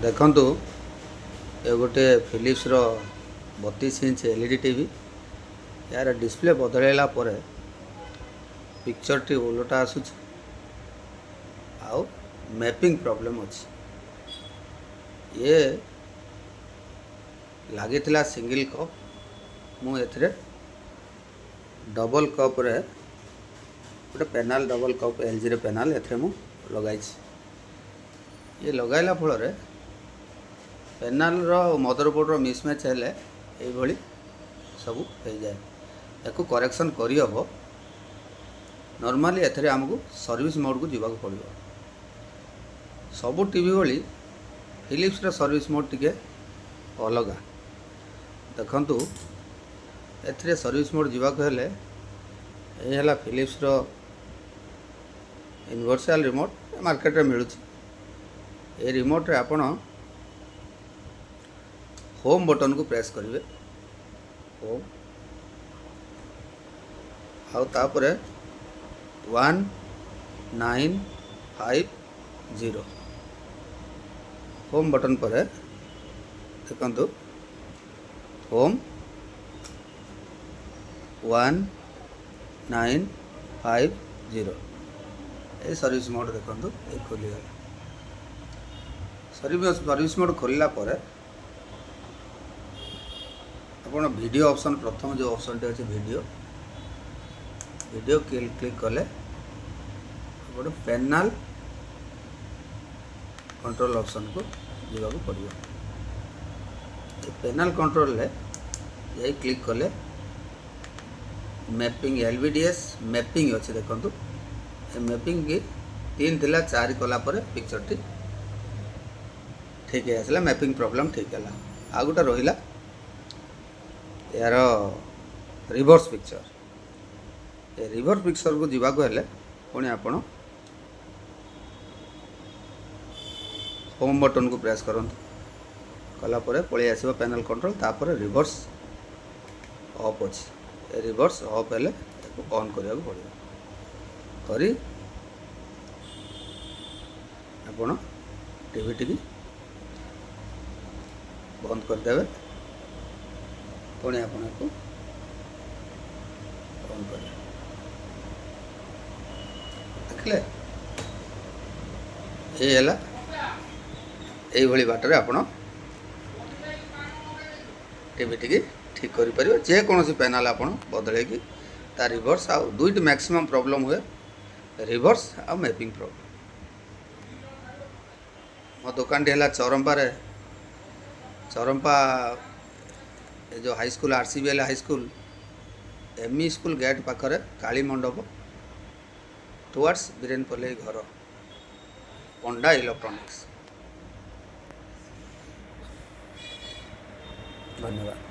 ଦେଖନ୍ତୁ, ଏ ଗୋଟେ ଫିଲିପ୍ସର 32 inch LED TV. ଏହାର ଡିସପ୍ଲେ ବଦଳାଇଲା ପରେ ପିକ୍ଚରଟି ଓଲଟା ଆସୁଛି ଆଉ ମ୍ୟାପିଂ ପ୍ରୋବ୍ଲେମ୍ ଅଛି। ଇଏ ଲାଗିଥିଲା ସିଙ୍ଗିଲ୍ କପ୍, ମୁଁ ଏଥିରେ ଡବଲ୍ କପ୍ରେ ଗୋଟେ ପ୍ୟାନେଲ୍, ଡବଲ୍ କପ୍ ଏଲ୍ଜିର ପ୍ୟାନେଲ୍ ଏଥିରେ ମୁଁ ଲଗାଇଛି। ଇଏ ଲଗାଇଲା ଫଳରେ ପ୍ୟାନେଲ୍ର ମଦରବୋର୍ଡ଼ର ମିସମ୍ୟାଚ୍ ହେଲେ ଏଇଭଳି ସବୁ ହେଇଯାଏ। ୟାକୁ କରେକ୍ସନ୍ କରିହେବ। ନର୍ମାଲି ଏଥିରେ ଆମକୁ ସର୍ଭିସ୍ ମୋଡ଼କୁ ଯିବାକୁ ପଡ଼ିବ। ସବୁ ଟିଭି ଭଳି ଫିଲିପ୍ସର ସର୍ଭିସ୍ ମୋଡ଼ ଟିକେ ଅଲଗା। ଦେଖନ୍ତୁ, ଏଥିରେ ସର୍ଭିସ୍ ମୋଡ଼ ଯିବାକୁ ହେଲେ ଏଇ ହେଲା ଫିଲିପ୍ସର ୟୁନିଭର୍ସାଲ୍ ରିମୋଟ୍, ମାର୍କେଟରେ ମିଳୁଛି। ଏ ରିମୋଟ୍ରେ ଆପଣ ହୋମ୍ ବଟନ୍କୁ ପ୍ରେସ୍ କରିବେ, ହୋମ୍, ଆଉ ତାପରେ 1950। ହୋମ୍ ବଟନ୍ ପରେ ଦେଖନ୍ତୁ, ହୋମ୍, 1950। ଏଇ ସର୍ଭିସ୍ ମୋଡ଼ ଦେଖନ୍ତୁ, ଏଇ ଖୋଲିଗଲା। ସର୍ଭିସ୍ ମୋଡ଼ ଖୋଲିଲା ପରେ ଆପଣ ଭିଡ଼ିଓ ଅପସନ୍, ପ୍ରଥମ ଯେଉଁ ଅପସନ୍ଟି ଅଛି ଭିଡ଼ିଓ, ଭିଡ଼ିଓ କ୍ଲିକ୍ କଲେ ଆପଣ ପ୍ୟାନେଲ୍ କଣ୍ଟ୍ରୋଲ୍ ଅପସନ୍କୁ ଯିବାକୁ ପଡ଼ିବ। ଏ ପ୍ୟାନେଲ୍ କଣ୍ଟ୍ରୋଲରେ ଯାଇ କ୍ଲିକ୍ କଲେ ମ୍ୟାପିଂ, ଏଲ୍ବିଡିଏସ୍ ମ୍ୟାପିଂ ଅଛି। ଦେଖନ୍ତୁ, ଏ ମ୍ୟାପିଂ କି 3 ଥିଲା, 4 କଲା ପରେ ପିକ୍ଚରଟି ଠିକ୍ ହେଇ ଆସିଲା, ମ୍ୟାପିଂ ପ୍ରୋବ୍ଲେମ୍ ଠିକ୍ ହେଲା। ଆଉ ଗୋଟେ ରହିଲା ଏହାର ରିଭର୍ସ ପିକ୍ଚର। ଏ ରିଭର୍ସ ପିକ୍ଚରକୁ ଯିବାକୁ ହେଲେ ପୁଣି ଆପଣ ହୋମ୍ ବଟନ୍କୁ ପ୍ରେସ୍ କରନ୍ତୁ। କଲା ପରେ ପଳେଇ ଆସିବ ପ୍ୟାନେଲ୍ କଣ୍ଟ୍ରୋଲ୍। ତାପରେ ରିଭର୍ସ ଅଫ୍ ଅଛି। ଏ ରିଭର୍ସ ଅଫ୍ ହେଲେ ତାକୁ ଅନ୍ କରିବାକୁ ପଡ଼ିବ। କରି ଆପଣ ଟିଭିଟିକି ବନ୍ଦ କରିଦେବେ। ପୁଣି ଆପଣ ଏକୁ ଅନ୍ କରିବେ। ଦେଖିଲେ, ଏଇ ହେଲା। ଏଇଭଳି ବାଟରେ ଆପଣ ଟିଭିଟିକି ଠିକ୍ କରିପାରିବେ। ଯେକୌଣସି ପ୍ୟାନେଲ୍ ଆପଣ ବଦଳେଇକି ତା ରିଭର୍ସ ଆଉ ଦୁଇଟି ମ୍ୟାକ୍ସିମମ୍ ପ୍ରୋବ୍ଲେମ୍ ହୁଏ, ରିଭର୍ସ ଆଉ ମ୍ୟାପିଂ ପ୍ରୋବ୍ଲେମ୍। ମୋ ଦୋକାନଟି ହେଲା ଚରମ୍ପାରେ। ଚରମ୍ପା ଏ ଯେଉଁ high school, RCBL high school, ME school gate ପାଖରେ, କାଳୀ ମଣ୍ଡପ ଟୁୱାର୍ଡ଼ସ୍ ବୀରେନ ପଲେଇ ଘର, ପଣ୍ଡା ଇଲେକ୍ଟ୍ରୋନିକ୍ସ। ଧନ୍ୟବାଦ।